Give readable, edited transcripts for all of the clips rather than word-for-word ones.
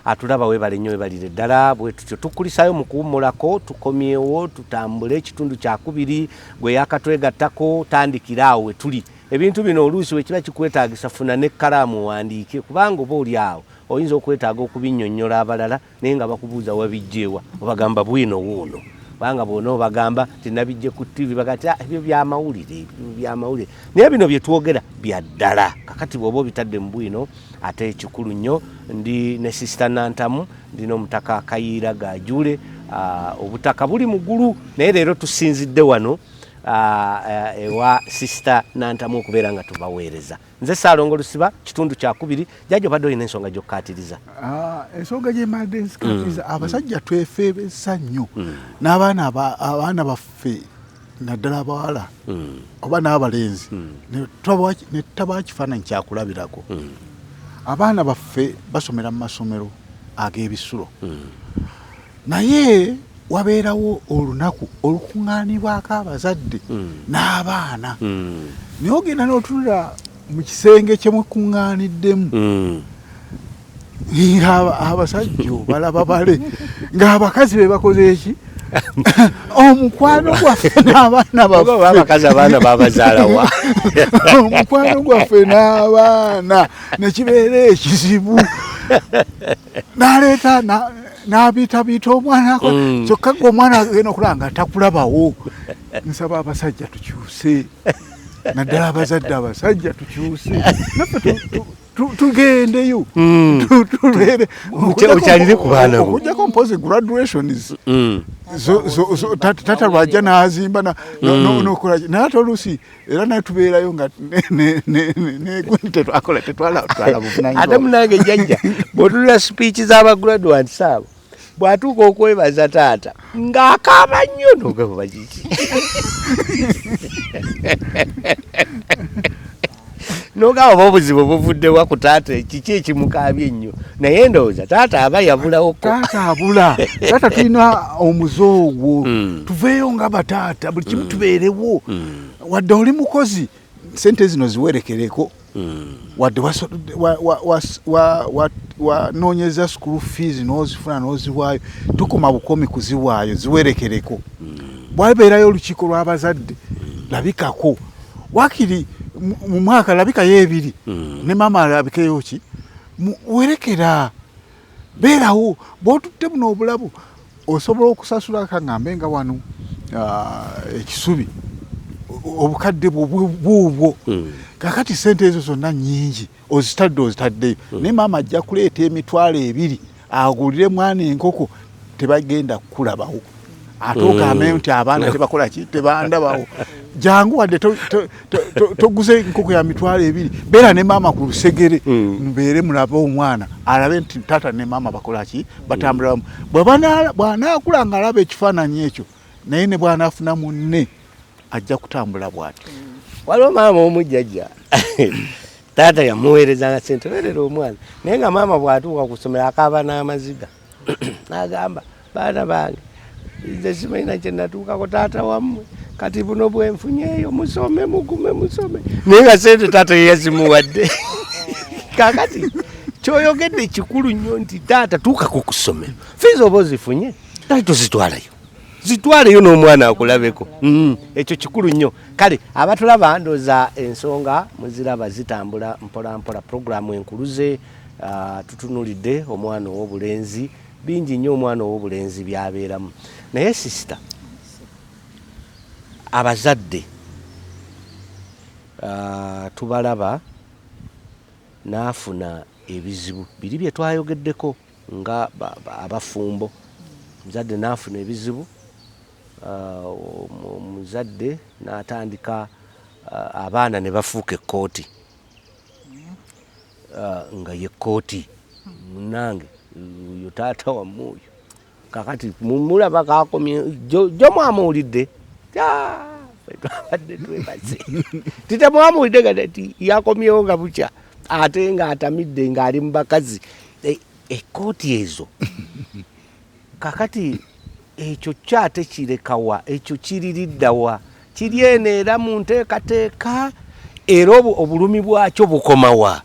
Atulaba webale nnyo, webalire ddala. Bwe tutyo tukulisaayo mu kuwummulako, tukomyewo tutambule ekitundu kyakubiri. Gwe yakatwegattako, tandikira awo we tuli. Ebintu bino oluusi bwe kiba kikwetaagisa, funa n'ekkalaamu owandiike, kubanga oba oli awo oyinza okwetaaga okubinnyonnyola abalala, naye nga bakubuuza wabijjeewa, obagamba bwino wuuno. Kubanga bwona obagamba nti nabijje ku TV, baga ti, "Ah, ebyo byamawulire, ebyo byamawulire." Naye bino bye twogera bya ddala. Kakati bw'oba obitadde mu bwino, ate kikulu nnyo. Ndi ne Sister Nantamu, ndi n'omutaka Kayiira Gajule. Obutaka buli mu ggulu, naye leero tusinzidde wano ewa Sister Nantamu okubeera nga tubaweereza. Nze Saalongo Lusiba. Kitundu kyakubiri. Jjajja, obadde olina ensonga gy'okkaatiriza. Ensonga gye mbadde nsikatiriza, abasajja twefeebeza nnyo n'abaana abaana baffe, naddala abawala oba n'abalenzi, ne tutabawa kifaananyi kyakulabirako. Abaana baffe basomera mu masomero ag'ebisulo, naye wabeerawo olunaku olukuŋŋaanibwako abazadde n'abaana, naye ogenda n'otunula mu kisenge kye mukuŋŋaaniddemu, nga abasajja obalaba bale ng'abakazi be bakoze eki omukwano gwaffe n'abaana baffe. Abakazi abaana babazaalawa? Omukwano gwaffe n'abaana nekibeera ekizibu, n'aleeta n'abiitabiita omwana ako, kyokka gwe omwana agenda okulaba nga takulabawo. Nsaba abasajja tukyuse, naddala abazadde abasajja tukyuse, naffe tugendeyo, tubeere Okyalire ku baana bo. Okujjako mpozi graduations, tata lwajja n'azimba nokola, naye ate oluusi era naye tubeerayo nga negundi tetwakola, tetwala twala Ate buvunanyizibwa. Munange jjajja, bw'otunula speech z'abagraduates abo, bw'atuuka okwebaza taata ng'akaaba nnyo, nogamba kiki? Nogamba oba obuzibu buvuddewa ku taata? Kiki ekimukaabye ennyo? Naye ndowooza taata aba yabulawoko. Taata abula. Taata tulina omuze ogwo. Tuveeyo nga bataata, buli kimu tubeerewo. Wadde oli mukozi, sente zino ziwerekereko, wadde wanoonyeza school fees n'ozifuna n'oziwaayo, tukoma bukomi kuziwaayo, ziwerekereko. Bwabeerayo olukiiko lw'abazadde, labikako wakiri mu mwaka labikayo ebiri, ne maama alabikeyo ki. Werekera, beerawo. Bw'otutte buno obulabu, osobola okusasula, kaŋŋambe nga wano ekisubi obukadde buubwo. Kakati sente ezo zonna nyingi ozitadde, ozitaddeyo, naye maama ajja kuleeta 20,000 agulire mwana enkoko, tebagenda kukulabawo. Ate ogambe nti abaana tebakola ki, tebandabawo. Jangu, wadde toguze enkoko ya 20,000, beera ne maama ku lusegere, mubeere mulabe omwana alabe nti taata ne maama bakola ki, batambula wamu. Bw'anaakula nga alaba ekifaananyi ekyo, naye ne bw'anaafuna munne ajja kutambula bw'atyo. Waliwo maama omujjajja, taata yamuweerezanga sente, weerera omwana, naye nga maama bw'atuuka ku ssomero akaaba n'amaziga, n'agamba, "Baana bange, nze simanyina kye natuukako, taata wammwe kati buno bwenfunyeeyo, musome, mugume musome." Naye nga sente taata ye yazimuwadde. Kakati kyoyogedde kikulu nnyo nti taata tuukako ku ssomero, fees oba ozifunye, kale tozitwalayo, zitwaleyo n'omwana akulabeko. Ekyo kikulu nnyo. Kale abatulaba, ndooza ensonga muziraba zitambula mpola mpola. Puroguramu enkuluze, tutunulidde omwana ow'obulenzi. Bingi nnyo omwana ow'obulenzi byabeeramu. Naye sister, abazadde tubalaba n'afuna ebizibu biri bye twayogeddeko nga abafumbo, omuzadde n'afuna ebizibu, omuzadde n'atandika, abaana ne bafuuka ekkooti, nga ye kkooti, "Munange oyo taata wammwe oyo." Kakati mulaba kakomye jo mwamuwulidde, ffe twabadde twebaze titemwamuwulidde nga ti yakomyewo nga bukya, ate ng'atamidde, ng'ali mu bakazi. Ekkooti ezo, kakati ekyo kyate kirekawa? Ekyo kiririddawa? Kiri eno era mu nteekateeka, era obulumi bwakyo bukomawa?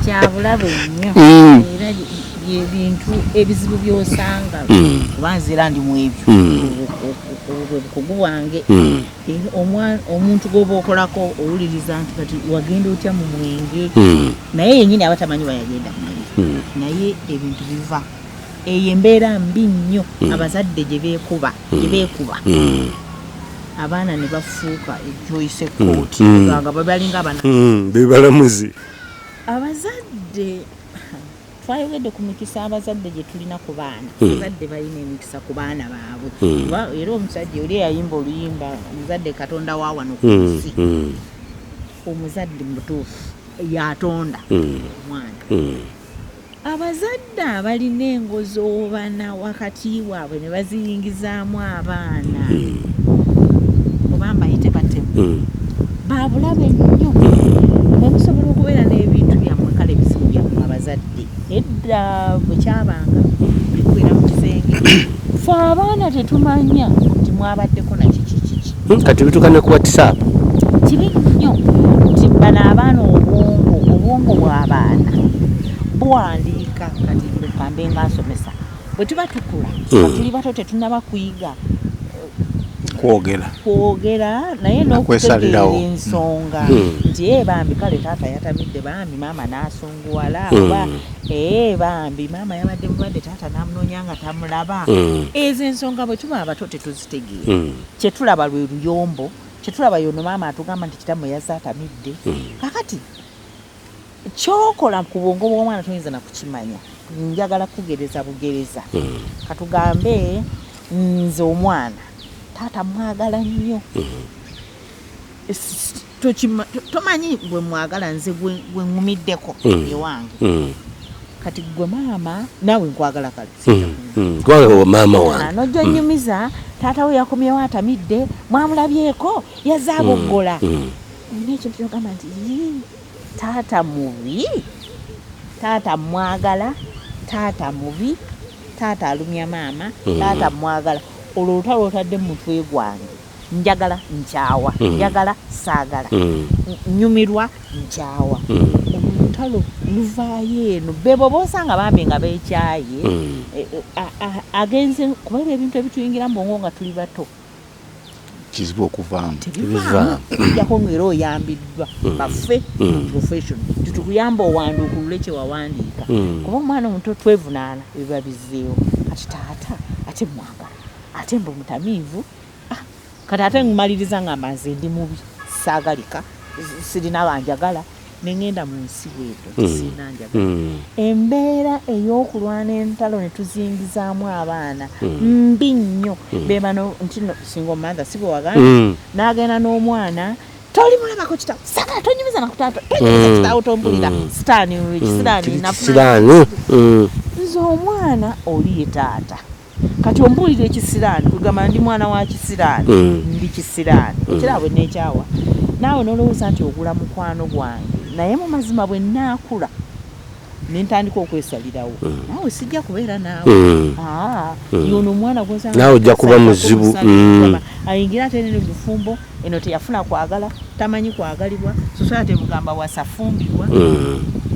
Kyabulabe nnyo era byebintu ebizibu byosanga, kuba nze era ndi mu ebyo, obwo bukugu bwange. Era omuntu gwoba okolako owuliriza nti kati wagenda otya mu mwenge, naye yenyini aba tamanyi wayagenda mu mwenge, naye ebintu biva eyo. Embeera mbi nnyo abazadde gye beekuba abaana ne bafuuka ekyoyise kooti nga babalinga abana Bebalamuzi. Abazadde, twayogedde ku mikisa abazadde gye tulina ku baana. Abazadde balina emikisa ku baana baabwe. Kuba era omusajja oli eyayimba oluyimba, omuzadde Katonda wa wano ku nsi, omuzadde mutuufu yatonda omwana. Abazadde abalina engozoobana wakati waabwe ne baziyingizaamu abaana, oba mbayite batemu, babulabe nnyo. Mwe musobola okubeera n'ebintu byammwe, kale ebizibu byammwe abazadde edda bwe kyabanga bikubeera mu kisenge, fe abaana tetumanya nti mwabaddeko nakiki kiki. Kati bituuka ne ku WhatsApp. Kibi nnyo nti bano abaana obwongo bw'abaana buwandiika. Kati kambe nga nsomesa, bwe tuba tukula nga tuli bato, tetunaba kuyiga kwogera, kwogera, naye n'okutegeera Nakwesalirawo. ensonga nti ee bambi, kale taata yatamidde, bambi maama n'asunguwala, oba ee bambi maama yabadde mulwadde, taata n'amunoonya nga tamulaba. Ezo ensonga bwe tuba abato tetuzitegeera. Kyetulaba lwe luyombo, kyetulaba yono maama atugamba nti kitammwe yazze atamidde. Kakati kyokola ku bwongo bw'omwana toyinza nakukimanya. Njagala kugereza bugereza. Katugambe nze omwana taata mwagala nnyo. Tomanyi bwe mwagala, nze gwe ŋŋumiddeko ewange. Kati gwe maama naawe nkwagala, kale sijja kunywa. Kubanga maama wange. Nojja onyumiza taata we yakomyewo atamidde, mwamulabyeko yazze aboggola. Olina ekintu kyogamba nti, "Yii, taata mubi, taata mwagala, taata mubi, taata alumya maama, taata mwagala." Olwo olutalo lwotadde mu mutwe gwange, njagala nkyawa, njagala saagala, nyumirwa nkyawa. Olwo olutalo luvaayo eno bebo bosanga bambi nga bekyaye. Agenze kuba ebyo ebintu ebituyingira mu bwongo nga tuli bato Kizibu okuvaamu. Tebivaamu okujjako ngaera oyambiddwa baffe mu profession, titukuyamba owanduukulule kye wawandiika. Kuba omwana omuto twevunaana ebiba bizzeewo. Kati taata ate mwagala, ate mbu mutamiivu. Ah, kati ate nmaliriza ngamba nze ndi mubi, saagalika, sirina banjagala, neŋŋenda mu nsi bwetyo tisirina njagala. Embeera ey'okulwana entalo ne tuzingizaamu abaana mbi nnyo. Be bano nti no single mother, si bwe wagambye? N'agenda n'omwana, toli mulabako kitaawo, sagala tonyumiza nakutaata, tonyumiza kitaawo, tombulira sitaani ekisiraani. Kiri kisiraani. Nze omwana oli ye taata, kati ombuulira ekisiraani, kugamba ndi mwana wa kisiraani. Ndi kisiraani, okiraba bwe neekyawa. Naawe n'olowooza nti ogula mukwano gwange, naye mu mazima bwe naakula ne ntandika okwesalirawo, naawe sijja kubeera naawe. Ah, yono omwana gwosanga Naawe ojja kuba muzibu. Ayingira ate nene bufumbo eno, teyafuna kwagala, tamanyi kwagalibwa, society emugamba wasafumbirwa.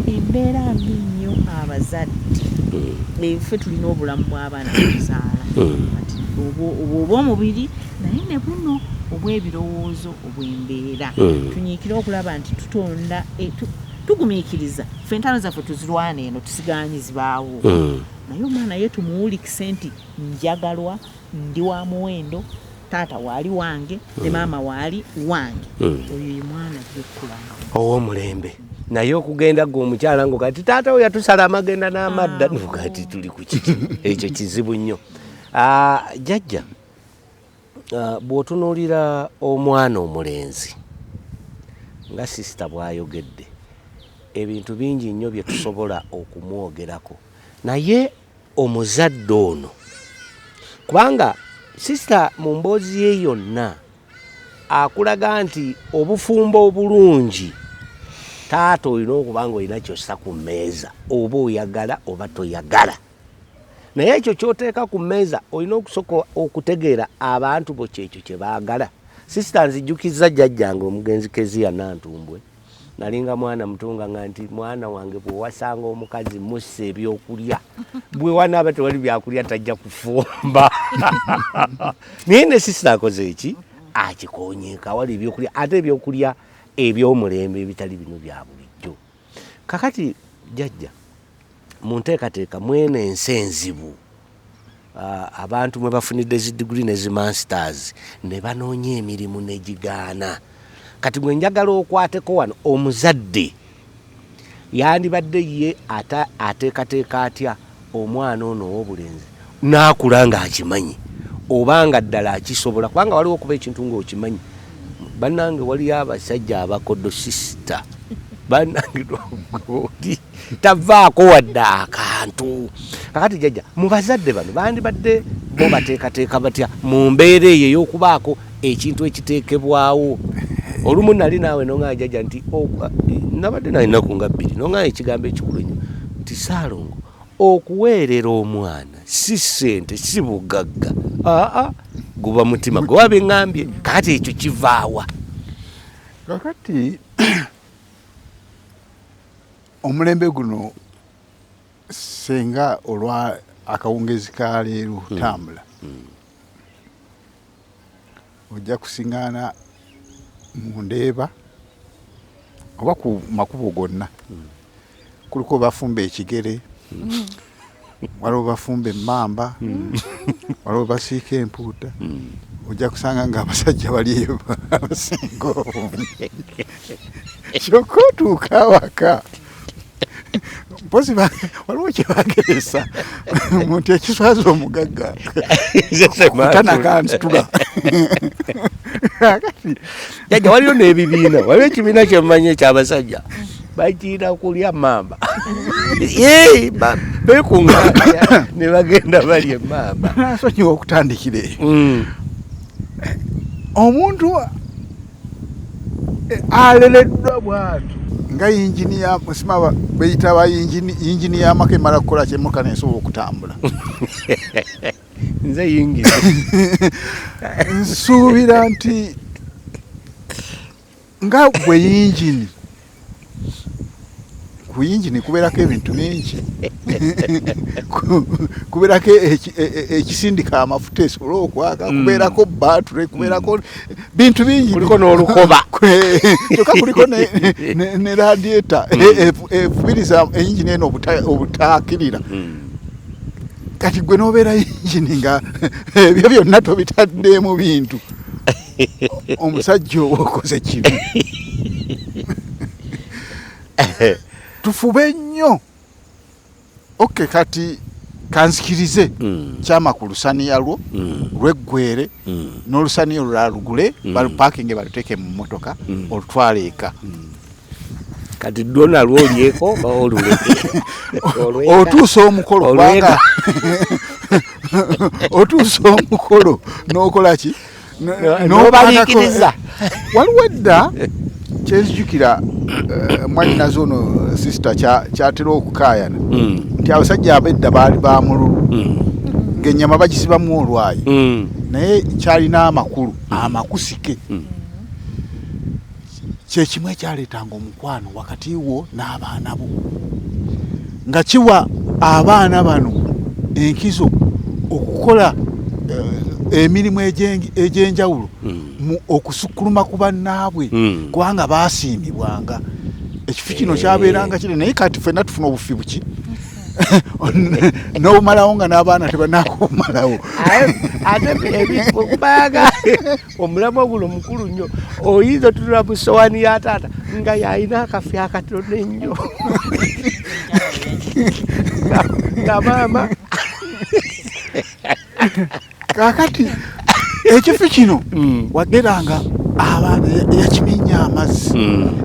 Embeera mbi nnyo. Abazadde ffe tulina obulamu bw'abaana betuzaala. Kati obwo obw'omubiri naye ne buno obw'ebirowoozo, obw'embeera, tunyiikire okulaba nti tutonda tugumiikiriza. Ffe entalo zaffe tuzirwana eno, tusiganyi zibaawo, naye omwana ye tumuwulikise nti njagalwa, ndi wa muwendo, taata waali wange ne maama waali wange. Oyo ye mwana ajja okukulanga ow'omulembe. Naye okugenda gwe omukyala ngo kati taata we yatusala amagenda n'amadda, kati tuli ku kiki? Ekyo kizibu nnyo. Ah, jjajja, bw'otunuulira omwana omulenzi nga sister bw'ayogedde, ebintu bingi nnyo bye tusobola okumwogerako, naye omuzadde ono, kubanga sister mu mboozi ye yonna akulaga nti obufumbo obulungi, taata olina okuba nga olina kyossa ku mmeeza, oba oyagala oba toyagala, naye ekyo kyoteeka ku mmeeza olina okusooka okutegeera abantu bo kyekyo kye baagala. Sister, nzijjukizza jjajjange omugenzi Keziya Nantumbwe. Nalinga mwana muto nga nti mwana wange bw'owasanga omukazi mussa ebyokulya, bwe wanaaba tewali byakulya tajja kufumba. Naye ne sister akoze eki, akikonyeeka awali ebyokulya, ate ebyokulya eby'omulembe ebitali bino bya bulijjo. Kakati jjajja, mu nteekateeka mwene ensi enzibu, abantu mwe bafunidde zi degree ne zi masters ne banoonya emirimu negigaana. Kati gwe njagala okwateko wano, omuzadde yandibadde ye ateekateeka atya omwana ono ow'obulenzi n'akula ng'akimanyi oba nga ddala akisobola? Kubanga waliwo okuba ekintu ng'okimanyi. Bannange, waliyo abasajja abakodo, sister, bannange, oli tavaako wadde akantu. Kakati jjajja, mu bazadde bano bandibadde bo bateekateeka batya mu mbeera eyo ey'okubaako ekintu ekiteekebwawo? Olumu nali naawe noŋŋamba, jjajja, nti nabadde nalinaku nga 2, noŋŋamba ekigambo ekikulu ennyo nti, "Saalongo, okuweerera omwana si ssente, si bugagga, aa, guba mutima gwe wabiŋŋambye." Kakati ekyo kivaawa? Kakati omulembe guno, senga olwa akawungezi ka leero tambula, ojja kusiŋŋaana mu ndeeba oba ku makubo gonna kuliko bafumba ekigere, waliwo bafumba emmamba, waliwo basiika empuuta. Ojja kusanga nga abasajja bali eyo abasinga obungi. Kyokka otuuka awaka, mpozi waliwo kyebageresa muntu ekiswaza omugagga kutanakanzitula. Kakati jjajja, waliyo n'ebibiina, waliwo ekibiina kyemmanyi ekyabasajja bakiina kulya mamba. Bekuŋŋaanya ne bagenda balya emmamba. Nasonyiwa okutandikira eyo. Omuntu alereddwa bwatu nga yingini ya musima beyita ba yingini, yingini y'amaka emala kukola kyemmotoka nesobola okutambula. Nze yingini. Nsuubira nti nga gwe yingini, ku yingini kubeerako ebintu bingi. Kubeerako ekisindika amafuta esobole okwaka, kubeerako battery, kubeerako bintu bingi. Kuliko n'olukoba. Kyokka kuliko ne radiator evubiriza eyingini eno obutaakirira. Kati gwe n'obeera yingini nga ebyo byonna tobitaddeemu bintu, omusajja oba okoze kibi. Tufube nnyo. Okay, kati kanzikirize kyama ku lusaniya lwo lweggwere n'olusaniya olulala lugule, balupakinge, baluteeke mu mmotoka, olutwale eka. Kati dwo nalwo olyeko oba oluleke? Otuusa omukolo, kubanga otuusa omukolo n'okola ki? N'obaliikiriza. Waliwo edda kyenzijukira, mwannyinaze ono sister kyatera okukaayana nti abasajja ab'edda baali ba mululu, ng'ennyama bagisibamu olwayi, naye kyalina amakulu amakusike. Kyekimu ekyaleetanga omukwano wakati wo n'abaana bo, nga kiwa abaana bano enkizo okukola emirimu egy'enjawulo mu okusukkuluma ku bannaabwe, kubanga baasiimibwanga. Ekifi kino kyabeeranga kire, naye kati ffenna tufuna obufi buki n'obumalawo nga n'abaana tebanaakubumalawo. Ate kubanga omulamwa guno mukulu nnyo, oyinza otunula mu sowaani ya taata nga yalina akafi akatono ennyo, nga maama Kakati ekifi kino wageranga abaana eyakiminya amazzi,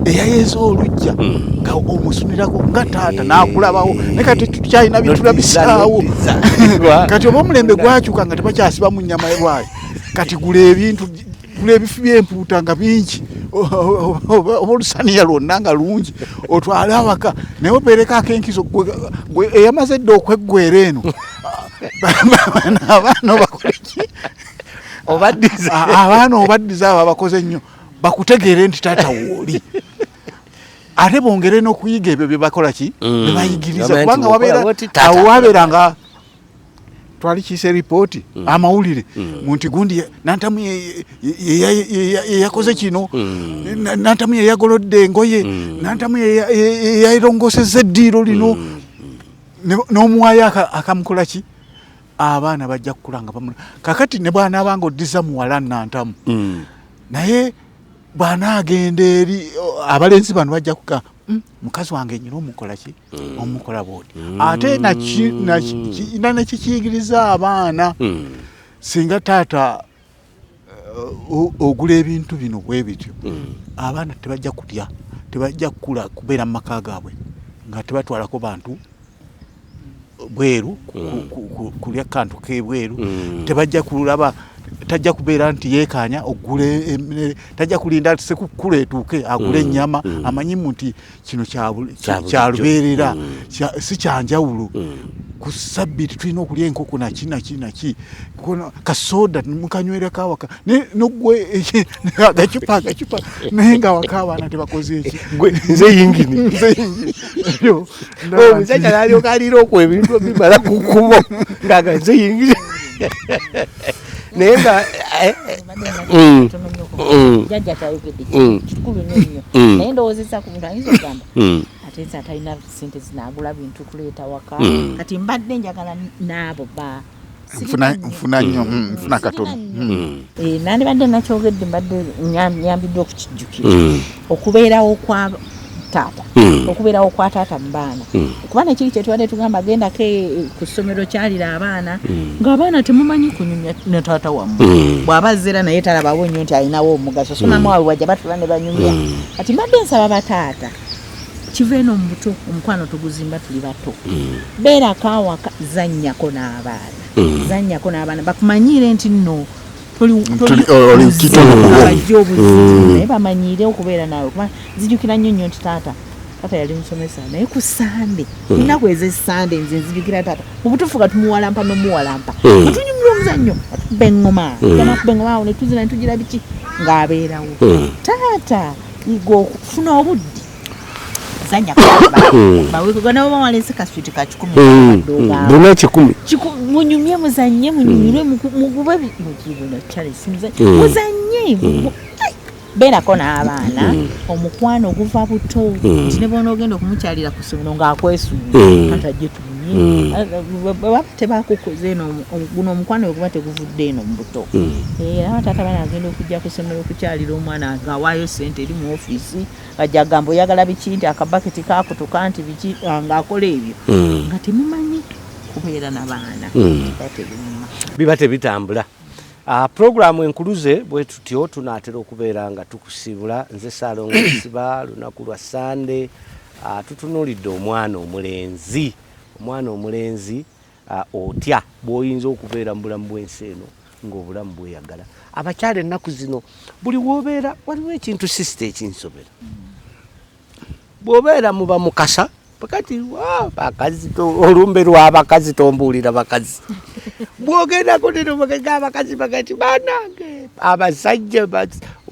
eyayeza olujja, nga omusunirako nga taata n'akulabawo. Naye kati tukyalina bitulabisaawo. Kati oba omulembe gwakyuka nga tebakyasiba mu nnyama lwayo. Kati gula ebintu, gula ebifi by'empuuta nga bingi oba olusaniya lwonna nga lungi, otwale awaka, naye obeereko akenkizo gwe eyamaze edda okweggwera eno. Abaana bakole ki? Obaddize. Abaana obaddiza abo abakoze ennyo bakutegeere nti taata wooli, ate bongere n'okuyiga ebyo bye bakola ki, bye bayigiriza. Bamanye nti kubanga bw'okola wabeera bw'oti, taata awo wabeera nga twali kiise ripooti amawulire mu nti gundi Nantamu ye yakoze kino, Nantamu ye yagolodde engoye, Nantamu ye yalongosezza eddiiro lino. N'omuwayo akamukola ki, abaana bajja kukula nga bamula. Kakati ne bw'anaabanga oddiza muwala Nantamu, naye bw'anaagenda eri abalenzi bano bajja kuga, mukazi wange nyina omukola ki, omukola bwoti." Ate na nekikiyigiriza abaana, singa taata ogula ebintu bino bwe bityo, abaana tebajja kutya, tebajja kukula kubeera mu maka gaabwe nga tebatwalako bantu bweru kulya kantu kebweru. Tebajja kulaba, tajja kubeera nti yeekanya ogula emmere, tajja kulinda nti sekukkula etuuke agule ennyama. Amanyimu nti kino Kya bulijjo. Kya lubeerera, si kyanjawulo. Ku sabbiiti tulina okulya enkoko naki naki naki. Kasoda mukanywerako awaka nogwe agacupa agacupa, naye nga awaka abaana tebakoze eki. Gwe, nze yingini. Nze yingini. Ebyo, ndaba Omusajja n'alyoka alira okwo ebintu bimala ku kkubo ng'aga nze yingini, naye nga Jjajja kyayogedde kikulu nnyo nnyo, naye ndowoozesa ku muntu ayinza okugamba ate nze atalina sente zinaagula bintu kuleeta waka. Kati mbadde njagala n'abo ba Nfuna nnyo, nfuna katono. Nandibadde nakyogedde, mbadde nyambiddwa okukijjukira. Okubeerawo kwa taata, okubeerawo kwa taata mu baana, kuba nekiri kyetubadde tugamba, gendako ku ssomero kyalira abaana, ng'abaana temumanyi kunyumya ne taata wammwe. Bw'aba azze era naye talabawo nnyo nti alinawo omugaso, so maama waabwe bwajja batula ne banyumya. Kati mbadde nsaba bataata, kiva eno mu buto, omukwano tuguzimba tuli bato. Beerako awaka, zannyako n'abaana, zannyako n'abaana bakumanyiire nti nno Oli kitono ku bo. Abajja obuzibu, naye bamanyiire okubeera naawe. Kuba nzijukira nnyo nnyo nti taata yali musomesa, naye ku Sande, ennaku ez'Essande, nze nzijukira taata mu butuufu nga tumuwalampa n'omuwalampa, nga tunyumirwa omuzannyo, nga tukuba eŋŋoma, tukuba eŋŋoma awo ne tuzina ne tugira biki, ng'abeerawo. Taata, yiga okufuna obudde, zannyako n'abaana, bawalese kaswiti ka 100. Buna 100. Munyumye, muzanye, munyumirwe, mugube mukibuno Charles, muzanye, ai, beerako n'abaana. Omukwano oguva buto, nti ne bw'onoogenda okumukyalira ku ssomero ng'akwesunga, kati ajje tunyumye. Baba tebakukoze eno guno omukwano bwe guba teguvudde eno mu buto. Era bataata banaagenda okujja ku ssomero okukyalira omwana ng'awaayo ssente eri mu ofiisi, ajja agamba oyagala biki, nti akabaketi kakutuka, nti biki, ng'akola ebyo nga temumanyi kubeera na baana, biba tebinyuma. Biba tebitambula. Puroguramu enkuluze bwe tutyo tunaatera okubeera nga tukusiibula. Nze Saalongo Siba, lunaku lwa Sande. Tutunuulidde omwana omulenzi. Omwana omulenzi, otya bw'oyinza okubeera mu bulamu bw'ensi eno ng'obulamu bweyagala? Abakyala ennaku zino buli w'obeera waliwo ekintu, sister, ekinsobera. Bw'obeera muba mukasa kati bakazi, olumbe lw'abakazi, tombuulira bakazi. Bw'ogendako neno abakazi bagati banange abasajja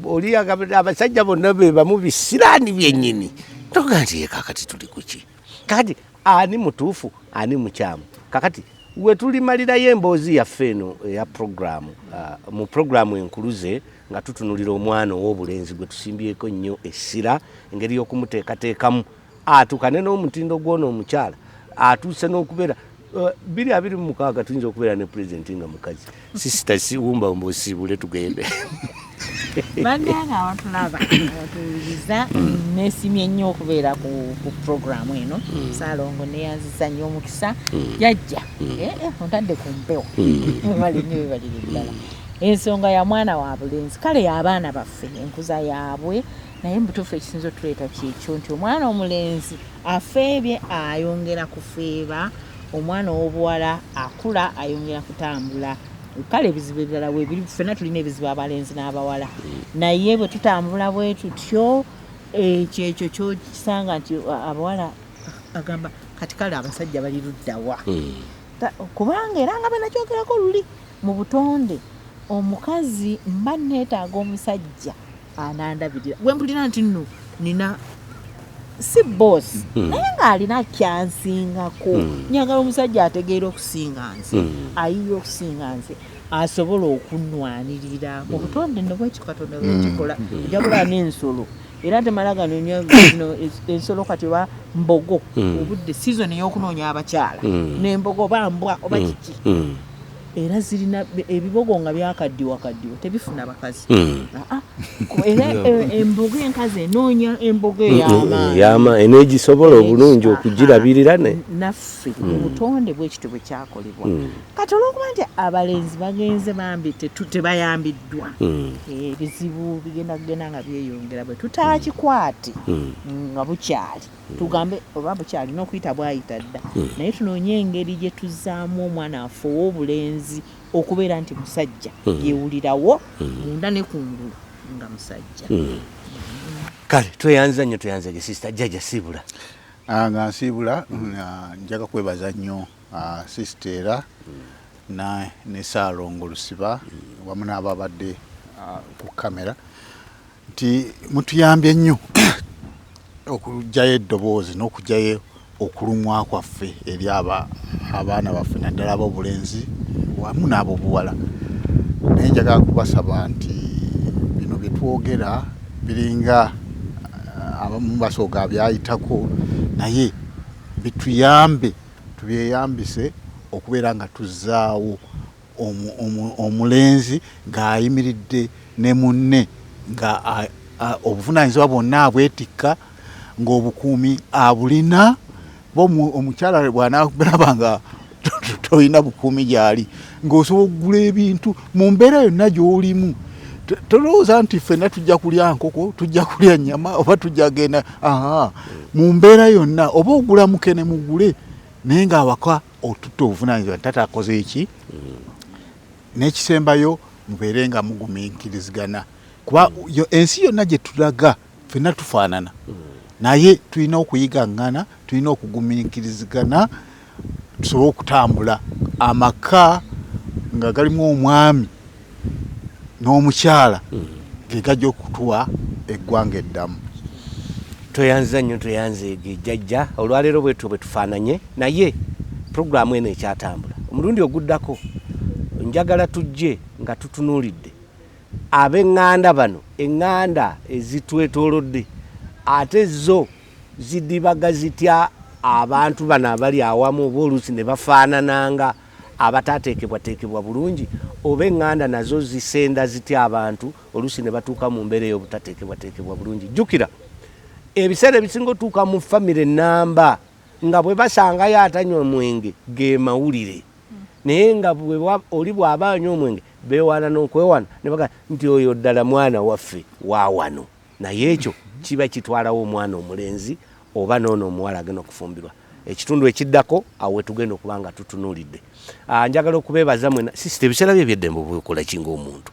oli abasajja bonna be bamu bisiraani byennyini. Toga nti ye kakati tuli kuki? Kakati ani mutuufu, ani mukyamu? Kakati we tulimalirayo emboozi yaffe eno eya puroguramu, mu puroguramu enkuluze, nga tutunulira omwana ow'obulenzi gwe tusimbyeko nnyo essira, engeri y'okumuteekateekamu atuukane n'omutindo gw'ono omukyala atuuse n'okubeera 2026 tuyinza okubeera ne pulezidenti nga mukazi. Sister, siwumba osiibule tugende. Bannange abatulaba, abatuwuliriza, nesimye nnyo okubeera ku puroguramu eno. Saalongo, neyanziza nnyo omukisa. Jajja, ontadde ku mpewo, webale nnyo, webalire ddala. Ensonga ya mwana wa bulenzi, kale y'abaana baffe, enkuza yaabwe, naye mubutuufu ekisinza otuleeta kyekyo nti omwana omulenzi afeebye ayongera kufeeba, omwana ow'obuwala akula ayongera kutambula. Kale ebizibu ebirala webiri, ffenna tulina ebizibu, abalenzi n'abawala, naye bwe tutambula bwe tutyo, ekyo ekyo kyokisanga nti abawala agamba kati kale abasajja bali luddawa? Kubanga era nga benakyogerako luli mu butonde, Omukazi mba neetaaga omusajja anandabirira gwe mpulira nti nno nina si boss naye ng'alina kyansingako. Njagala omusajja ategeera okusinga nze, ayiya okusinga nze, asobola okunnwanirira. Mu butonde nno bwekyo Katonda bwekikola. Ojja kulaba n'ensolo era temala ganoonya zino ensolo kati oba mbogo, obudde season ey'okunoonya abakyala n'embogo oba mbwa oba kiki, era zirina ebibogo nga byakaddiwa kaddiwa tebifuna bakazi. Aa, era embogo enkazi enoonya embogo ey'amaanyi Eyama eneegisobola obulungi okugirabirira ne Naffe mu butonde bwekityo bwe kyakolebwa. Kati olwokuba nti abalenzi bagenze bambi tebayambiddwa, ebizibu bigenda kugenda nga byeyongera bwe tutaakikwate nga bukyali, tugambe oba bukyali n'okuyita bwayita dda, naye tunoonye engeri gye tuzzaamu omwana waffe ow'obulenzi okubeera nti musajja, yewulirawo munda ne kungulu nga musajja. Kale tweyanza nnyo, tweyanzege sister. Jjajja, siibula. Nga nsiibula, njaga kwebaza nnyo sister era ne Saalongo Lusiba wamu n'ababadde ku kamera nti mutuyambye nnyo okuggyayo eddoboozi n'okuggyayo okulumwa kwaffe eri abaana baffe, naddala ab'obulenzi wamu n'ab'obuwala. Naye njagala kubasaba nti bino bye twogera biringa abamu basooka byayitako, naye bituyambe tubyeyambise okubeera nga tuzzaawo omulenzi ng'ayimiridde ne munne, nga obuvunaanyizibwa bwonna abwetikka, ng'obukuumi abulina. Bo omukyala bw'anaalaba nga tolina bukuumi gy'ali, ng'osobola okugula ebintu mu mbeera yonna gy'olimu. Tolowooza nti ffenna tujja kulya nkoko, tujja kulya nnyama oba tujja genda aha. Mu mbeera yonna oba ogula mukene mugule, naye ng'awaka otutte obuvunaanyizibwa nti taata akoze eki. N'ekisembayo, mubeere nga mugumiikirizigana, kuba ensi yonna gye tulaga ffenna tufaanana, naye tulina okuyigaŋŋana, tulina okugumiikirizigana tusobole okutambula. Amaka nga galimu omwami n'omukyala ge gajja okutuwa eggwanga eddamu. Tweyanza nnyo, tweyanzeege jjajja. Olwaleero bwetyo bwe tufaananye, naye puroguramu eno ekyatambula. Omulundi oguddako njagala tujje nga tutunuulidde ab'eŋŋanda bano, eŋŋanda ezitwetoolodde, ate zo zidibaga zitya abantu bano abali awamu, oba oluusi ne bafaanananga abataateekebwateekebwa bulungi, oba eŋŋanda nazo zisenda zitya abantu oluusi ne batuuka mu mbeera ey'obutateekebwateekebwa bulungi. Jjukira ebiseera ebisinga otuuka mu famire ennamba nga bwe basangayo atanywa mwenge ge mawulire, naye nga oli bw'aba anywa omwenge beewaana n'okwewaana ne bagamba nti oyo ddala mwana waffe wa wano, naye ekyo kiba kitwalawo omwana omulenzi oba n'ono omuwala agenda okufumbirwa. Ekitundu ekiddako awo wetugenda okuba nga tutunuulidde. Njagala okubeebaza mwena. Sisita, ebiseera bye ebyeddembe oba okola ki ng'omuntu?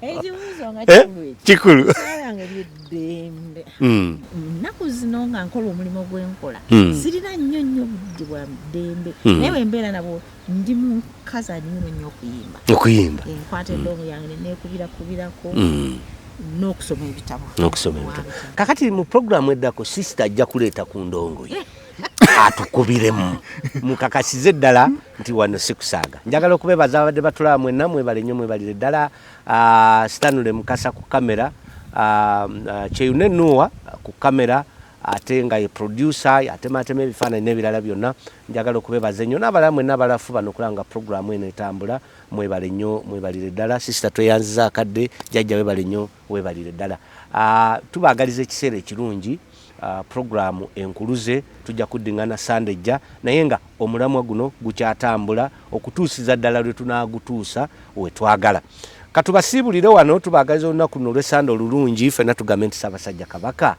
Ekibuuzo nga kikulu ekyo. Kikulu. Ebiseera byange eby'eddembe, nnaku zino nga nkola omulimu gwenkola, sirina nnyo nnyo budde bwa ddembe, naye bwe mbeera nabwo ndi mukazi anyumirwa nnyo okuyimba. Okuyimba. Nkwata endongo yange neneekubirakubirako n'okusoma ebitabo. N'okusoma ebitabo. Kakati mu puroguramu eddako sisita ajja kuleeta ku ndongo ye atukubiremu, mukakasize ddala nti wano si kusaaga. Njagala okubeebaza abadde batulaba mwenna, mwebale nnyo, mwebalire ddala. Stanley Mukasa ku kamera, Kyeyune Nuwa ku kamera, ate nga ye producer atematema ebifaananyi n'ebirala byonna. Njagala okubeebaza ennyo n'abalala mwenna abalafu bano okulaba nga puroguramu eno etambula. Mwebale nnyo, mwebalire ddala. Sisita, tweyanziza akadde. Jjajja, webale nnyo, webalire ddala. Tubaagaliza ekiseera ekirungi. Puroguramu enkuluze tujja kuddingana Sande ejja, naye nga omulamwa guno gukyatambula okutuusiza ddala lwe tunaagutuusa we twagala. Katubasiibulire wano, tubaagaliza olunaku luno olw'Essande olulungi. Ffenna tugambe nti Ssaabasajja Kabaka.